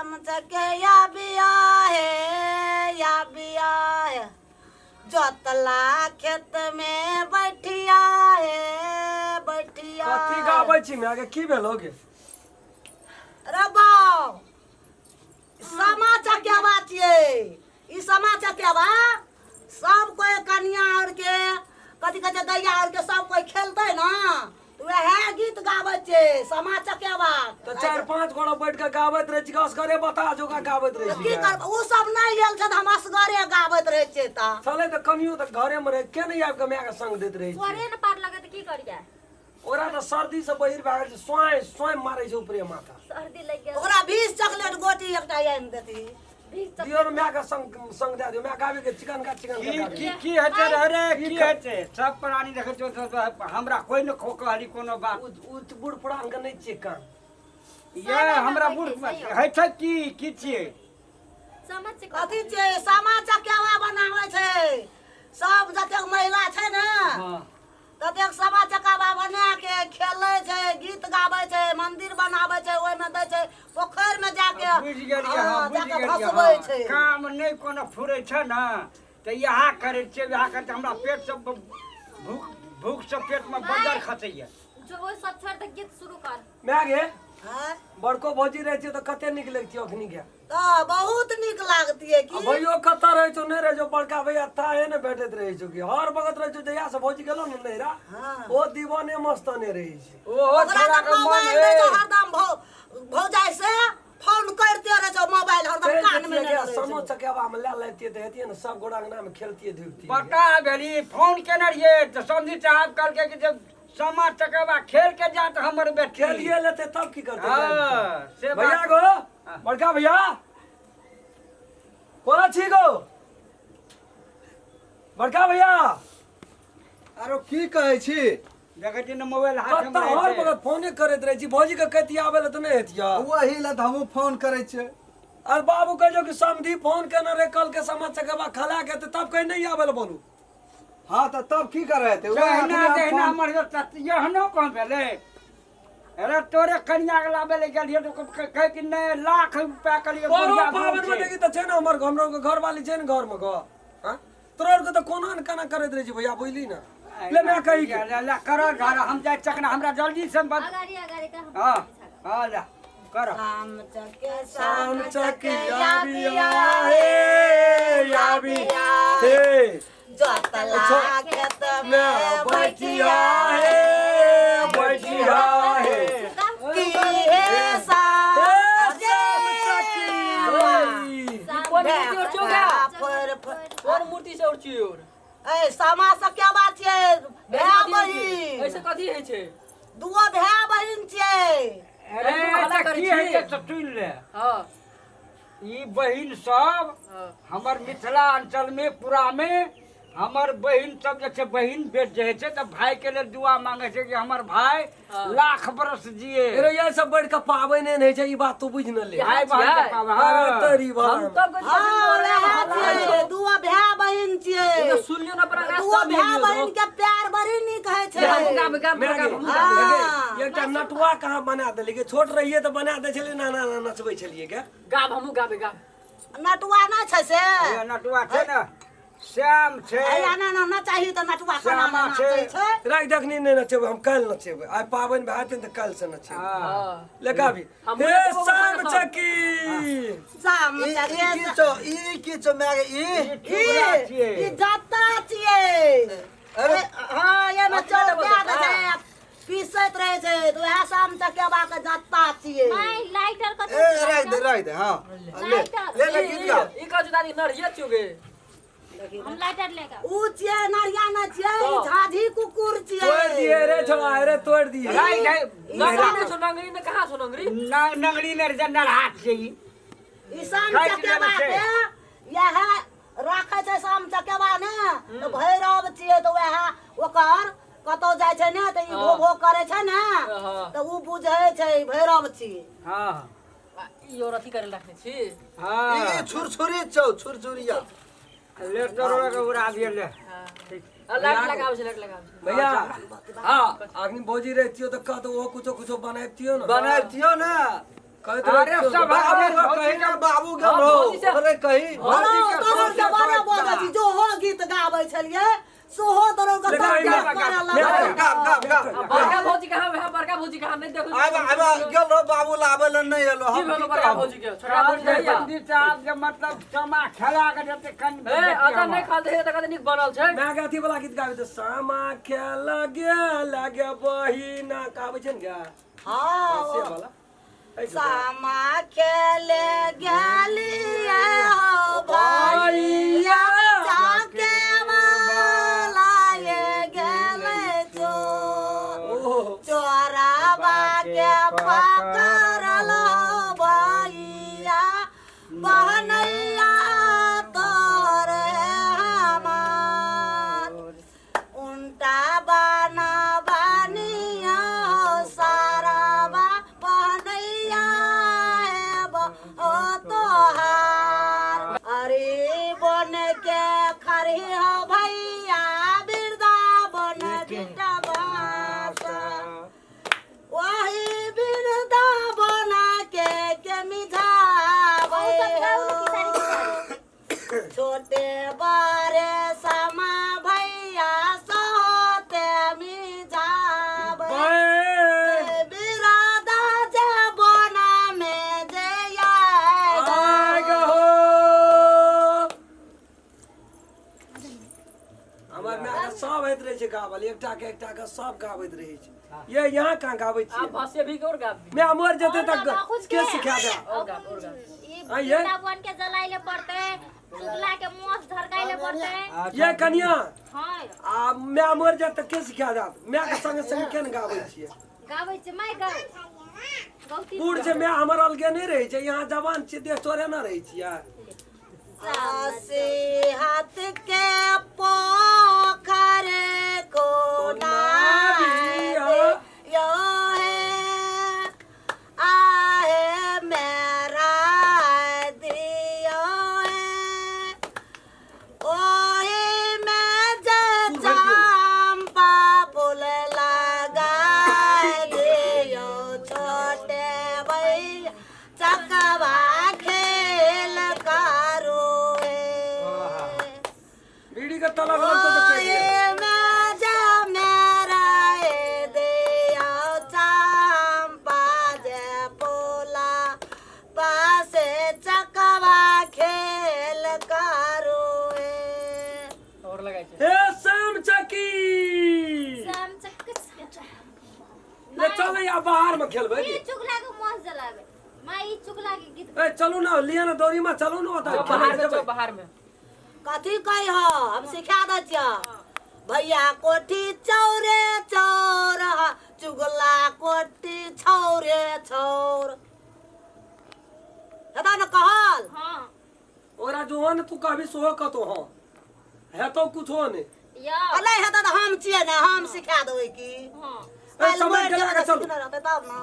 शाम चके या बिया हे या बिया हे जोतला खेत में बैठिया हे बैठिया। कथी गाबै छी माय गे? की भेलो गे? रे बाउ, सामा चकेवा छियै ई। सामा चकेवा सब कोई कनिया और के कथी कहै छै, दैया और के सब कोई खेलतै ने, तऽ वएह गीत गाबै छै सामा चकेवा। तऽ चारि पाँच गोरा बैठ के गाबैत रहै छी, असगरे बता जोका गाबैत रहै तऽ की छी? करबै, ओ सब नहि गेल छै तऽ हम असगरे गाबैत रहै छियै। तऽ छलै तऽ कनियो तऽ घरे मे रहै, के नहि आबि कऽ माय के संग दैत रहै छी? स्वरे ने पार लगत, की करिया? ओकरा तऽ सर्दी से बहिर भए गेल छै, स्वाय स्वाय मारै छै ऊपरे माथा। सर्दी लागि गेल। ओकरा 20 चॉकलेट गोटी एकटा आनि देती। 20। दियौ ने, माय के संग संग दए दियौ, माय गाबी के चिकन का चिकन की का गाबी। की की हेतै रे? अरे की हेतै? सब प्राणी देखै छौ तऽ हमरा कोइ ने खो कहली कोनो बात। उ तऽ बूढ़ पुरान के नहि छियै कान। ये हमरा बूढ़ होइ छै की? की छियै? समझ छै। कथी छै? सामा चकेवा बनाबै छै सब, जतेक महिला छै ने ततेक सामा चकेवा बना के खेलै छै, गीत गाबै छै, मंदिर बनाबै छै, ओहिमे दै छै, पोखरिमे जाके बुझि गेलियै। हँ, हँ, बुझि जाके गेलियै। भसबै हँ, छै। काम नहि कोनो फुरै छै ने तऽ इएह करै छियै, इएह करै छियै। हमरा पेटसँ भूख भूखसँ पेटमे बजर खसैया। जो ओ सब छोड़ दे, गीत शुरू कर। माय गे। हँ? बड़को भौजी रहै छियै तऽ कते नीक लगतियै अखनी के। तऽ बहुत नीक लागतियै आ की। भैयो कतऽ रहै छौ? नहि रहै छौ बड़का भैया, ताहे ने भेटैत रहै छौ कि हर वक्त रहै छौ। जहिया से भौजी गेलो ने नैहरा, ओ दीवाने मस्ताने रहै छै। ओहो ओकरा छोड़ा तऽ के मन मोबाइल हे दै छौ हरदम, भौजाइ से फोन करिते रहै छौ, मोबाइल हरदम चलि कान मे जैतियै ने गे, रहै समो छौ। चकेबा मे लए लैतियै तऽ हेतियै ने, सब गोरा अंगना मे खेलतियै धुपितियै। बड़का भेली, फोन केने रहियै तऽ समझी साहब कहलकै कि जब सामा चकेबा खेल के जात हमर बेटी। खेलिए लेतै तब की करतै? हँ, से भैया बात। गो, बड़का भैया, कोना छी गो बड़का भैया? आरो की कहै छी? देखै छी ने, मोबाइल हाथ मे कतऽ रहै हर छै। वक्त फोने करैत रहै छी। भौजी के कहतियै आबै लए तऽ नहि हेतियै। वही लए तऽ हमहूँ फोन करै छियै। अरे बाबू, कहियो कि समधी फोन केने रहे कल के सामा चकेबा खला के, तऽ तब कहीं नहीं आबै लए बोलू। हाँ, तऽ तब की करै हेतै? वएह जहिना अखने हम जहिना फोन मरियो यहनो कहाँ भेलै? अरे तोरे कनिया के लाबै लए गेलियै तऽ कहै कि नहि, लाख रुपया कहलियै। परो बुढ़िया पाबनि में छै। देखी तऽ छै ने हमर हमरो के घरवाली छै ने घर में गो। हाँ, तोरा आरके तऽ कोना ने केना करैत रहै छै भैया, बुझली ने? ले मैं कही के ले ले कर घर, हम जाइ चकना, हमरा जल्दी से बस। अगाडि अगाडि का। हाँ हाँ, ले कर। शाम चके शाम शाम चक चके याबिया हे याबिया हे जोतला खेत में बैठिया हे बैठिया हे की हे शाम हे श्याम चकी। कोन मूर्ति और छौ गा? फर फर। कोन मूर्ति से और छियै और? ए, सामा सब क्या बात छियै, भाय बहिन। ऐसे कथी होइ छै? दुओ भाय बहिन छियै। अरे हल्ला तऽ करै की होइ छी? छै तऽ सुनि ले। हँ। ई बहिन सब हमर मिथिला अंचल में पूरा में हमर बहिन सब जे छै, बहिन बेट जे होइ छै तऽ भाय के लेल दुआ मांगे छै कि हमर भाय लाख बरस जिए। अरे ये सब बढ़ के पाबनि नहि होइ छै, ई बात तू बुझि न ले। भाय बहन के पाबनि, अरे हँ। तोरी बहन। हम तब कहै हँ, छियै, वएह छियै, दुओ भाय बहिन छियै। सुनलियौ ने अपना दुओ रास्ता भाय बहिन के प्यार बड़ी नीक होइ छै। हमहूँ गाबै गाबै माय गे, गाबै। हँ। गे, एकटा नटुआ कहाँ बना देली गे? छोट रहिए तऽ बना दै छलियै, नाना नाना नचबै छलियै गे। गाब, हमहूँ गाबै गाब। नटुआ नहि छै से? ये नटुआ छै ने, श्याम छै। हैया ना ना चाही तऽ नटुआ केना श्यामा नाचै छै। छै? राख, देखनी नहि नचेबै हम, काल्हि नचेबै। आइ पाबनि भए जेतै ने तऽ काल्हि से नचेबै। हँ। ले गाबी। हमहूँ हे नचेबो शाम संग। चकी। शाम ई ई चके की छौ? ई की छौ माय गे ई? ई चुगला ई छियै। ई जाता छियै। अरे हँ, एहिमे चाउर दए दै छै, पीसैत रहै छै, तऽ उएह शाम चकेबा के जाता छियै। माय, लाइटर कतौ? ए, राख दे, राख दे। हाँ, ले ले ले, गीत गा। ई कहै छौ दादी, नरिये छियौ गे। हम लाइटर लेगा। ऊ छियै नरिया नहि छियै, ई झाझी कुकुर छियै। तोड़ि दिए रे छोड़ा, अरे तोड़ि दिए। राख दे। नंगरी नहि छौ, नंगरी ने कहाँ छौ नंगरी? नंगरी ने रे, नरहा छियै ई। ई शाम काटि चकेबा देने छै। के इएह राखै छै शाम चकेबा ने तऽ भैरव छियै, तऽ वएह ओकर कतौ जाइ छै ने तऽ ई भो भो करै छै ने, हँ। तऽ ऊ बुझै छै ई भैरव छियै। हँ। आ, ई और अथी करे रखने छी। हँ। ई छुरछुरी छौ, छुरछुरिया। ले तोरो के उड़ा दिए ले। आ, लाइट लगाबै छै, लाइट लगाबै छै। भैया, हाँ, अखनी भौजी रहतियो तऽ कहतो, ओहो कुछो कुछो बनैतियो ने। बनैतियो ने। कहैत अरे रहितियो। सब बाबू आदमी के कहि। भौजी से ओकरे कही हरो तोहर के बड़ा बजै छी जो हो गीत गाबै छलियै सोहो तोरो के लेकिन तब एहिमे- करे मैं- लगै गाब गाब गाब आ बड़का भौजी कहाँ है बड़का भौजी कहाँ नहीं देखो आब आब गेल रहो बाबू लाबै लए नहि एलो की हम भेलो की बड़का कहब? भौजी के छोटका भौजी नहीं या पंडित साहब के मतलब समा खेला के जते कन ए अगर नहीं खाल दे त कते नीक बनल छै मैं के अथी वाला गीत गाबै तऽ सामा खेल गेल गे बहिना गाबै छै ने गे हाँ से वाला ऐसे। सामा खेले गेलिए हो भैया जाके वाला ये गेले चोर ओहो चोराबा के पकड़ल भैया बहनैया तोरे हमार उनटा बाना बानिया साराबा बहनैया हेब ओ तोहार अरे बन के खरी हो भैया वृंदावन बिटवास वही वृंदावन के मिझाबै हो। छोटे बारे समा भैया सोते मिझाबै बे बिरादा जे बोना में जे आग आएगा हो हमर माय के सब होइत रहै छै गावल एकटा के एकटा के सब गाबैत रहै छै ये यहाँ कहाँ गाबै आप छियै भाषे भी के और गाब भी मैं मर जेतै और तऽ गाब, खुद के के। सिखा दे और गाब और गाब ई आइए। वृंदावन के जलाइले पड़ते चुगला के मोस झरकाइले पड़ते ये कनिया हाँ आ मैं मर जात तऽ के सिखा देत माय के संगे संगे केना गाबै छियै गाबै छै my गाउ गौती बूढ़ छै माय हमर अलगे नहि रहै छै यहाँ जवान छियै देह तोरे ना रहै छियै सासी हाथ के पोखर को नाभिया। यो है आहे मेरा दियो है ओही में जे चंपा फूल लगाए दियो छोटे भैया चकवा खेल करो है बीड़ी के तलब लगतौ तऽ कहि दिअ। ओए में जा मेरा ए दियो चंपा जे पोला पासे चकवा खेल करो है और लगाइ छै हे श्याम चकी श्याम चक ले चल या बाहर में खेलबै ई चुगला के मोस जलाबे my ई चुगला के गीत ए चलू ना लिअ ना दौड़ी में चलू ना ओतऽ चल बाहर में खेलै चल जेबै। बाहर में कथी कही हो हम सिखा दै छियह भैया कोठी चौरे चौर चुगला कोठी छौरे छौर हेतौ ने कहल हाँ ओकरा जो हो ने तू कहबी सेहो कहतौ हँ हेतौ कुछो नहि या आ नहि हेतौ तऽ हम छियै ने हम सिखा देबै की हाँ ए, काल्हि समझ मरि के जेबै लए तऽ कऽ चलू सिखने रहतै तब ने।